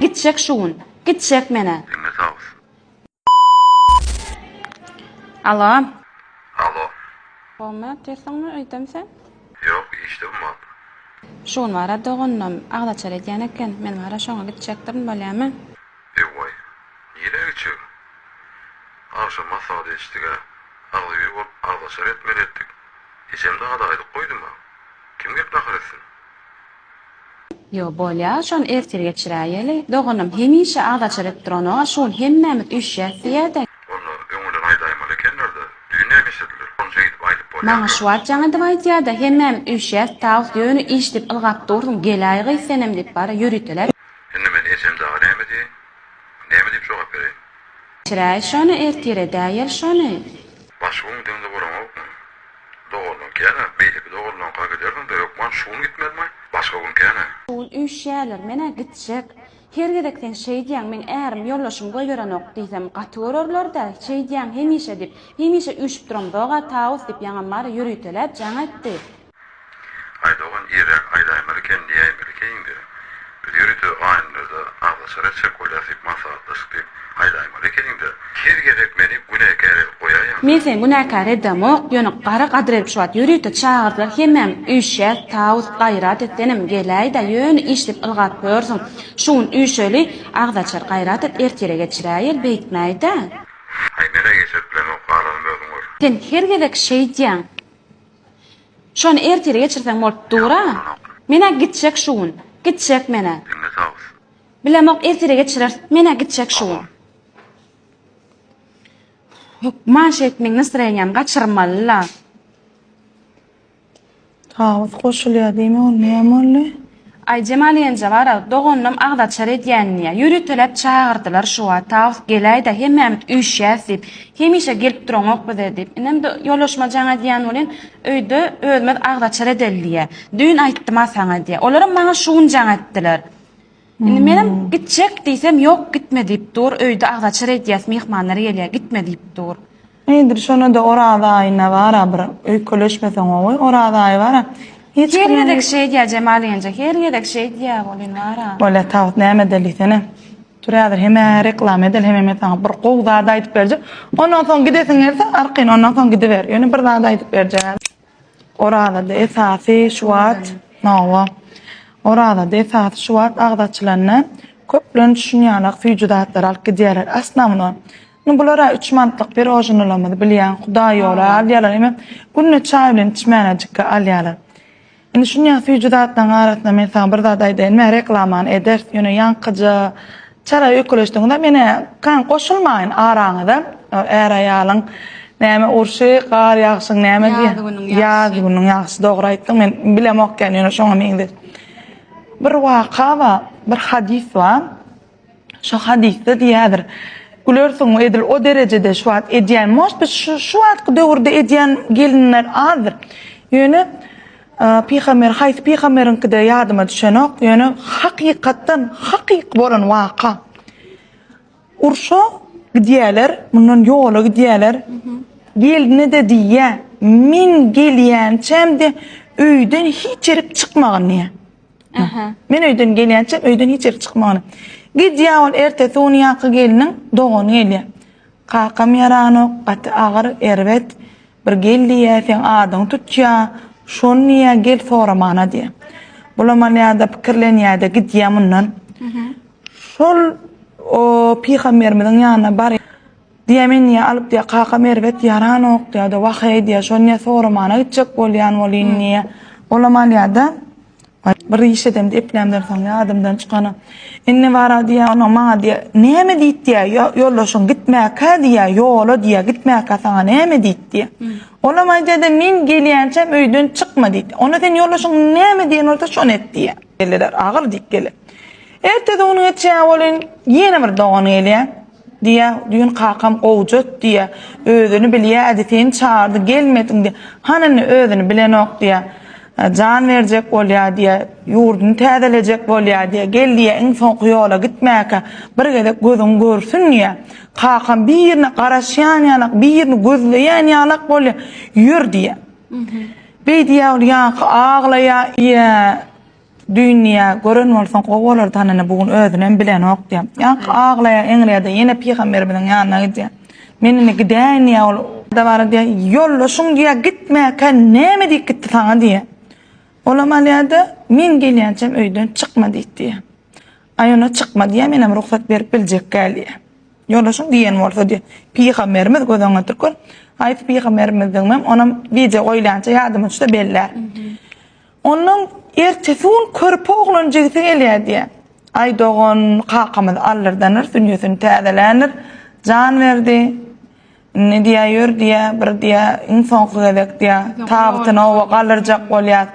gitjek şu gün. Gitjek menä. Diňle Tawus. Alo. Alo. Gowmy otyrsyňmy öýdemi sen? Ýok işde bu mat. Şu gün bara doganlam agzaçar edýän eken. Men bara şoňa gitjekdirin bolýamy? Ewaý. Nirä gitjek? Agşam maslahat edişdik-ä. Agzybir bolup agzaçar etmeli etdik. Ejem dagy-da aýdyp goýdum-a. Kim gelip nahar etsin? Ýo, bolýa, şony ertir geçiräýeli. Doganym hemişe agzaçar edip duranok-a, şu gün hemmämiz üýşýäs diýýä-dä. Onda öňünden aýdaýmaly ekenler-dä. Düýn näme işlediler? Şony şeýdip aýdyp bolýar-da. Maňa şu wagt jaň edip aýdýa-da, hemmämiz üýşýäs, Tawus, ýöne iş diýip ylgap dursuň, geläý gyz senem diýip, bara ýöriteläp. Indi men ejem daga näme diýeýin? Näme diýip jogap bereýin? Geçiräý şony, ertir edäýeli şony. Başga gün gideňde bolanokmy? Doganlaň känä, beýleki doganlaňka gidersiň-de, hökman şu gün gitmelimaý? Başga gün känä? Şu gün üýşýärler, men-ä gitjek. Her gezek sen şeýdýäň, meň ärim, ýoldaşym goýberenok diýsem, gaty görerler-dä, şeýdýäň hemişe diýip. Hemişe üýşüp duramzog-a, Tawus diýip, ýaňam bar-a ýöriteläp jaň etdi. Aý dogan irräk aýdaýmaly eken diýäýmeli ekeniňdä. Biz ýörite gaýynlarda agzaçar etjek bolýas diýip maslahatlaşdyk diýip aýdaýmaly ekeniňdä. Her gezek meni günäkär edip goýaýaňda. Men seni günäkär edemok, ýöne gara gadyr edip şu wagt ýörite çagyrdylar hemmämiz üýşýäs Tawus gaýrat et senem geläýdä ýöne işlip ylgap ýörsüň şu gün üýşeli agzaçar gaýrat et ertire geçiräýeli beýtmäýdä. Aý menä geçirip bilemok galanyny özüň gör. Sen her gezek şeýdýäň. Şony ertire geçirseň bolup dur-a. Men-ä gitjek şu gün. Gitjek men-ä. Diňle Tawus. Bilemok, ertire geçireris. Men-ä gitjek şu gün. Hökman şeýtmegiň nastroýeniýamy gaçyrmaly-la. Tawus goşulýar diýme ol näme boldy? Aý Jemal ýenje bar-a, doganlam agzaçar edýän diýýä. Ýöriteläp çagyrdylar şu wagt, Tawus geläý-dä, hemmämiz üýşýäs diýip. Hemişe gelip duraňok bize diýip. Inem-de ýoldaşyma jaň edýän welin, öýde özümiz agzaçar edeli diýýä. Düýn aýtdym-a saňa diýýä. Olaram maňa şu gün jaň etdiler. Indi menem gitjek diýsem, ýok gitme diýip dur, öýde agzaçar edýäs, myhmanlar gelýär, gitme diýip dur. Nedir şonada Oraz aýynda bara bir öýkeleşmeseň gowy Oraz aýy bara hiç Her kim gezek şeýdýär Jemal ýenje her gezek şeýdýär bolyn bara. Bolýa tagt näme edeli diýsene. Tur häzir hemä reklama edeli hemem men saňa bir gowy zat aýdyp berjek. Ondan soň gidesiň gelse arkaýyn ondan soň gidiber. Ýöne bir zat aýdyp berjek. Orazada esasy şu wagt hawa. Orazada esasy şu wagt agyz açylanda köplenç şunýalak süýji zatlary alyp gidýärler. Osnowno. Indi bular-a üç manatlyk pirožnylarymyzy bilýäň, hudaýýola alýarlar hemem günde çaý bilen içmänejikge alýarlar. Indi şunýa süýji zatlaryň arasynda men saňa bir zat aýdaýyn, mä reklamany ederis, ýöne ýaňkyja çala öýkeleşdiňiz-ä, men-ä kän goşulmaýyn araňyza, är-aýalyň näme urşy, gar ýagşyň näme diýýär? Ýaz günüň ýagşy. Ýaz günüň ýagşy, dogry aýtdyň, men bilemok ýöne şoňa meňzeş. Bir waka bar, bir hadys bar. Şo hadysda diýýädir, Gülersiň edil o derejede şu wagt edýän, может быть şu şu wagtky döwürde edýän gelinler azdyr. Ýöne pygamber haýsy pygamberiňkide ýadyma düşenok, ýöne hakykatdan hakyky bolan waka. Urşa gidýärler, mundan ýola gidýärler. Gelnine-de diýýär, men gelýänçäm de öýden hiç ýerik çykmagyn diýýär. Aha. Men öýden gelýänçäm öýden hiç ýere çykmagyn. Gidýär ol ertesi gün ýaňky gelniň dogany gelýär. Kakam ýaranok, gaty agyr, erbet. Bir gel diýýär, seň adyňy tutýar. Şony diýýär, gel soramana diýýär. Bulam alýar-da, pikirlenýär-de gidýär mundan. Şol o pygamberimiziň ýanyna bar. Diýýär, men diýýär, alyp diýýär, kakam erbet ýaranok diýýär-de, waheý diýýär, şony diýýär, soramana gitjek bolýan bolýyn diýýär. Olam alýar-da, bir iş edemde eplämden soň ýadymdan çykany. Indi bara diýýär, onuň maňa diýýär, näme diýdi diýýär, ýoldaşyň gitmäkä diýýär, ýola diýýär, gitmäkä saňa näme diýdi diýýär. Olam aýdýar-da, men gelýänçäm öýden çykma diýdi. Onda sen ýoldaşyň näme diýen bolsa şony et diýýär. Geldiler, agyr diýip gelýär. Ertesi gün geçýär welin, ýene bir dogan gelýär. Diýýä, düýn kakam gowjat diýýä, özüni bilýädi, seni çagyrdy, gelmediň diýýä. Hany indi özüni bilenok diýýä. Jan berjek bolýa diýýä, ýurduny täzelejek bolýa diýýä. Gel diýýä, iň soňky ýola gitmäkä bir gezek gözüň görsün diýýä. Kakam birine garaşýan ýalak, birini gözleýän ýalak bolýa, ýör diýýä. Beý diýýä, ol ýaňky aglaýa, diýýä. Düýn diýýär, gören bolsaň gowy bolardy, hany bu gün özünem bilenok diýýär. Ýaňky aglaýar, eňreýär-de ýene pygamberimiziň ýanyna gidýär. Men indi gidäýin diýýär ol. Da bara diýýär, ýoldaşyň diýýär, gitmäkä näme diýip gitdi saňa diýýär. Olam alýar-da, men gelýänçäm öýden çykma diýip diýýär. Aý onda çykma diýýär, menem rugsat berip biljek däl diýýär. Ýoldaşyň diýen bolsa diýýär. Pygamberimiz göz öňüne getirip gör, haýsy pygamberimizdigimem onam wideo goýulýança ýadyma düşse bellär. Ondan ertesi gün körpe oglan jigisi gelýär diýýär. Aý dogan, kakamyz aldyrdandyr, dünýesini täzeländir, jan berdi. Indi diýýär, ýör diýýär, bir diýýär, iň soňky gezek diýýär, tabytyny oba galdyrjak bolýas.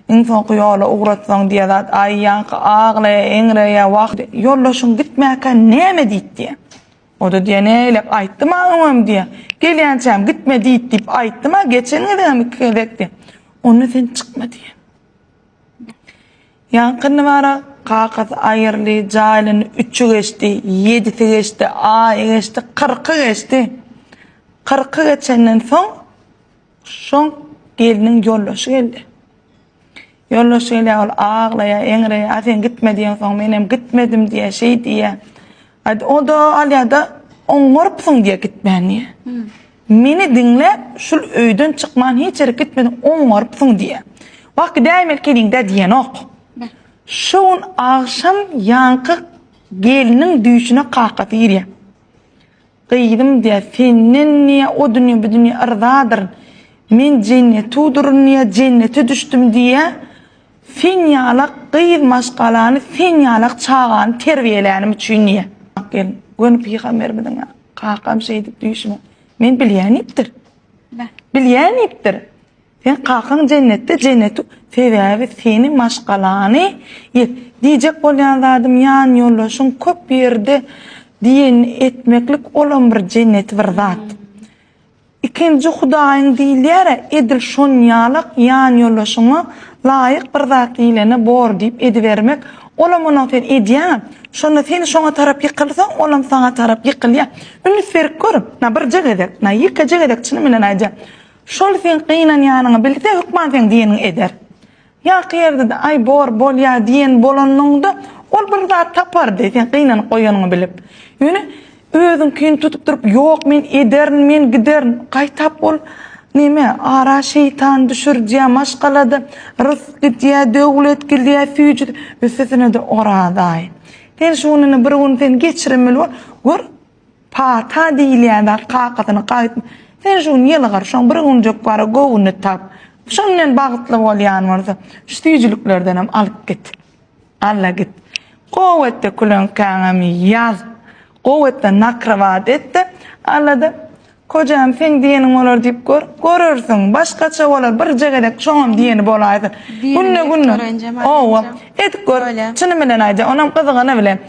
Iň soňky ýola ugratsaň diýýär zat. Aý ýaňky aglaýar, eňreýär, wah, ýoldaşyň gitmäkä näme diýdi diýýär. O-da diýýär, Nägilek aýtdym-a öňem diýýär. Gelýänçäm gitme diýip diýip aýtdym-a, geçen gezegem iki gezek diýýär. Onda sen çykma diýýär. Ýaňkyny bara kakasy aýyrly, jaýlany üçi geçdi, ýedisi geçdi, aýy geçdi, kyrky geçdi. Kyrky geçenden soň şoň gelniň ýoldaşy geldi. Ýoldaşy gelýär, ol aglaýar, eňreýär, a sen gitme diýeňsoň, menem gitmedim diýýär, şeý diýýär. Aýt, o-da alýar-da, oňarypsyň diýýär gitmän diýýär. Meni diňläp, şul öýden çykman hiç ýere gitmediň, oňarypsyň diýýär. Wah, gidäýmeli keliň-dä diýenok. Şo gün agşam ýaňky gelniň düýşüne kakasy girýär. Gyzym diýýär, senden diýýär, o dünýe, bu dünýe yrzadyryn. Men jennetudyryn diýýär, jennete düşdüm diýýär. Sen ýalak gyz maşgalany, sen ýalak çagany terbiýelänim üçin diýýär. Gelin, göni pygamberimiziň kakam şeýdip düýşüme. Men bilýän diýipdir. Bilýän diýipdir. Seň kakaň jennetde jenneti sebäbi seni maşgalany ýet diýjek bolýan zadym ýan ýoldaşyň köp ýerde diýenini etmeklik olam bir jenneti bir zat. Ikinji hudaýyň diýilýärä edil şonýalak ýan ýoldaşyňa laýyk bir zat diýilene bor diýip edibermek olam onuň sen edýäňem şonda sen şoňa tarap ýykylsaň olam saňa tarap ýykylýa üns berip gör na birje gezek na ýekeje gezek çynym bilen aýdýan Şol seň gynanýanyňy bilse, hökman seň diýeniňi eder. Ýaňky ýerde-de, aý, bor, bolýa diýen bolanynda, ol bir zat tapardy, seň gynanyp goýanyňy bilip. Ýöne özüňkini tutup durup, ýok, men ederin, men giderin, gaýtap ol neme, ara şeýtan düşürdýär, maşgalada rysk gidýär, döwlet gidýär, süýji, üstesine-de Oraz aýy. Sen şu gününi bir gün sen geçirmeli bol, gör, Pata diýilýän zat kakasyny gaýtma. Sen şu gün ýylgyr, şoň bir günjük bara göwnüni tap. Şondan bagtly bolýan bolsa, şu süýjüliklerdenem alyp git. Alla git. Gowy etde küleňkäňem ýaz. Gowy etde nakrawat etde, Alla-da Kojam seň diýeniň bolar diýip gör, görersiň, başgaça bolar, birje gezek şoňam diýeni bolaýsyn. Günde günde. Owa, edip gör, çyny bilen aýdýan, onam gyzygyny bilen.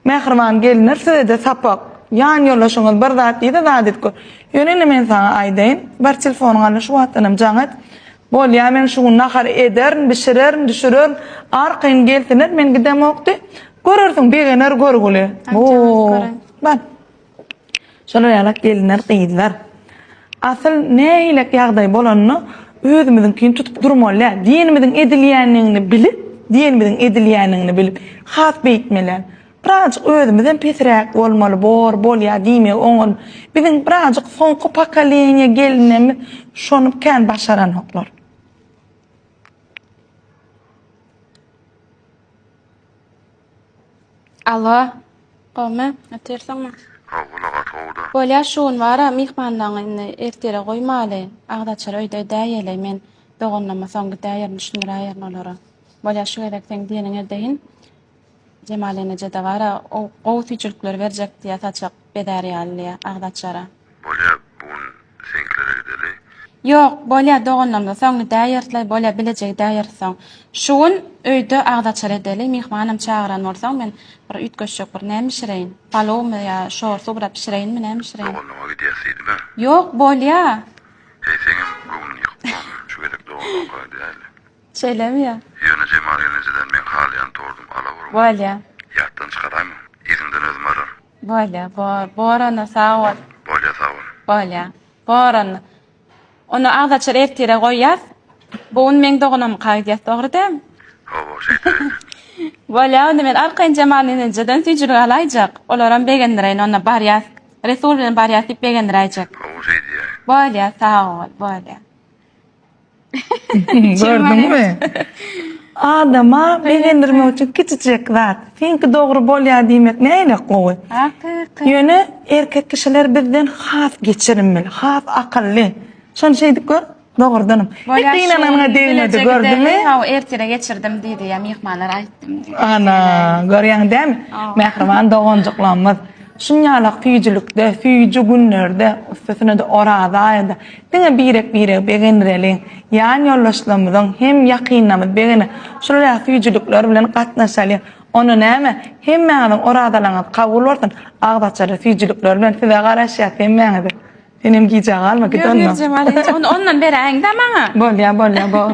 Mähriban gelinler sizede sapak. Ýan ýoldaşyňyz bir zat diýse zat edip gör. Ýöne indi men saňa aýdaýyn, bar telefonyňy al-da şu wagtdanam jaň et. Bolýa men şu gün nahar ederin, bişirerin, düşürerin. Arkaýyn gelsinler, men gidemok diý. Görersiň begener görgüli. Bar. Şolar ýalak gelinler, gyzlar. Asyl nähilek ýagdaý bolanda özümiziňkini tutup durmaly däl. Diýenimiziň edilýändigini bilip, diýenimiziň edilýändigini bilip, has beýtmeli. Birazjyk özümizem pesräk bolmaly, bor, bolýar diýmegi oňaly. Biziň birazjyk soňky pokoleniýa gelinlerimiz şony kän başaranoklar. Alo, gowmy, otyrsyňmy? Hawa, gaty gowy-da. Bolýa, şu gün bar-a, myhmanlaňy indi ertire goýmaly. Agzaçar öýde edäýeli. Men doganlama soň gidäýerin, düşündiräýerin olara. Bolýa, şu gezek seň diýeniňi edeýin. Jemal eneje-de bar-a, gowy süýjülikler berjek diýýä, saçak bezär ýaly diýýä, agzaçara. Bolýa, bu gün seňkilere gideli. Ýok, bolýa doganlarymyza soň gidäýeris-laý, bolýa bileje gidäýeris soň. Şu gün öýde agzaçar edeli, myhmanam çagyran bolsaň men bir üýtgeşjek bir näme bişireýin? Palowmy ýa şorsuw biraz bişireýinmi, näme bişireýin? Doganlaryňa gidýäs diýdim-ä. Ýok, bolýa. Heý, seňem göwnüň ýykyp bormy? Şu gezek doganlaryňka gidäýeli. Şeýlemi ýa? Ýöne Jemal gelnejeden meň halaýan tordumy alaweriň. Bolýa. Ýatdan çykaraýma. Yzyňdan özüm alaryn. Bolýa, bor. Bor onda, sag bol. Bolýa, sag bol. Bolýa. Bor onda. Onda agzaçar ertire goýýas. Bu gün meň doganymyňka gidýäs, dogry dämi? Hawa, şeýdäýeli. Bolýa onda men arkaýyn Jemal enejeden süýjülik alaýjak. Olaram begendireýin onda barýas. Resul bilen barýas diýip begendiräýjek. Gowy şeý diýäýin. Bolýa sag bol bolýa. Gördüňmi? Adama begendirmek üçin kiçijek zat. Seňki dogry bolýar diýmek nähili gowy. Hakyky. Ýöne erkek kişiler bizden has geçirimli, has akylly. Şony şeýdip gör, dogrudanam. Hiç gynananyňa degmedi, gördüňmi? Hawa, ertire geçirdim diýdi, ýa myhmanlara aýtdym diýdi. Ana, görýäň dämi? Mähriban doganjyklarymyz, şunýalak süýjülikde, süýji günlerde, üstesine-de Oraza aýynda Diňe birek-biregi begendireliň. Ýan ýoldaşlarymyzyň hem ýakynlarymyz begener. Şular ýaly süýjülikler bilen gatnaşalyň. Onda näme, hemmäňiziň orazalaryňyz kabul bolsun. Agzaçarly süýjülikler bilen size garaşýas hemmäňizi. Senem gijä galma, git onda. Ýör, ýör Jemal, ondan beräýiň-dä maňa. Bolýa, bolýa, bor.